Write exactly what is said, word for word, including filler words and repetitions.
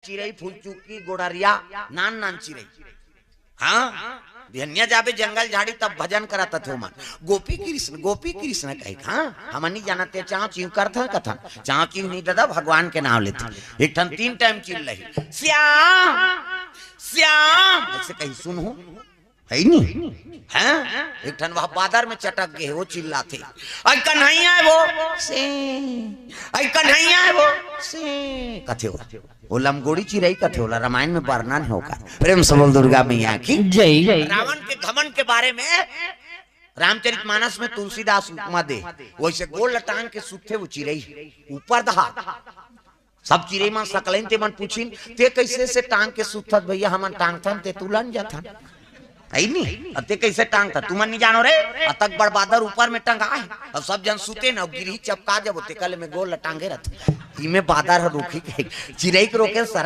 चिरई, फुलचुकी, गोड़रिया, नान नान चिरई। हाँ, बिहनिया जाबे जंगल झाड़ी, तब भजन करत थे ओमन, "गोपी कृष्ण, गोपी कृष्ण" कहे। हाँ, हमन नहीं जानत, चाँव चीव करत हन कथन। चाँव चीव नहीं दादा, भगवान के नाम लेथे। एक ठन तीन टाइम चिल्लाही, "श्याम, श्याम", ऐसे कही, सुनहू, है नी? हैं? एक ठन वह बादर में चटक गे हे, वो चिल्लाथे, "अई कन्हैया हे वो से, अई कन्हैया हे वो से" कथे वो। वो लमगोड़ी चिरई कथे, ओला रामायण में वर्णन हे ओकर। प्रेम से बोल दुर्गा मैया की जय। रावण के घमंड के बारे में रामचरित मानस में तुलसीदास उपमा दे, वैसे गोड़ ल टांग के सुतथे वो चिरई, ऊपर दहा। सब चिरई मन सकलाइन, ते मन पूछिन, "ते कैसे से टांग के सुतथस भैया?" "हमन टांगथन, ते तुलन जाथन।" है नी? "अते कैसे टांगथस? तुमन नहीं जानो रे, अतक बड़ बादर ऊपर में टंगा है, अब सब जन सुते न, गिरही चपका जबो, ते कले में गोड़ ल टांगे रहत।" इमे बादर ह रोकी के, चिरई के रोके सरक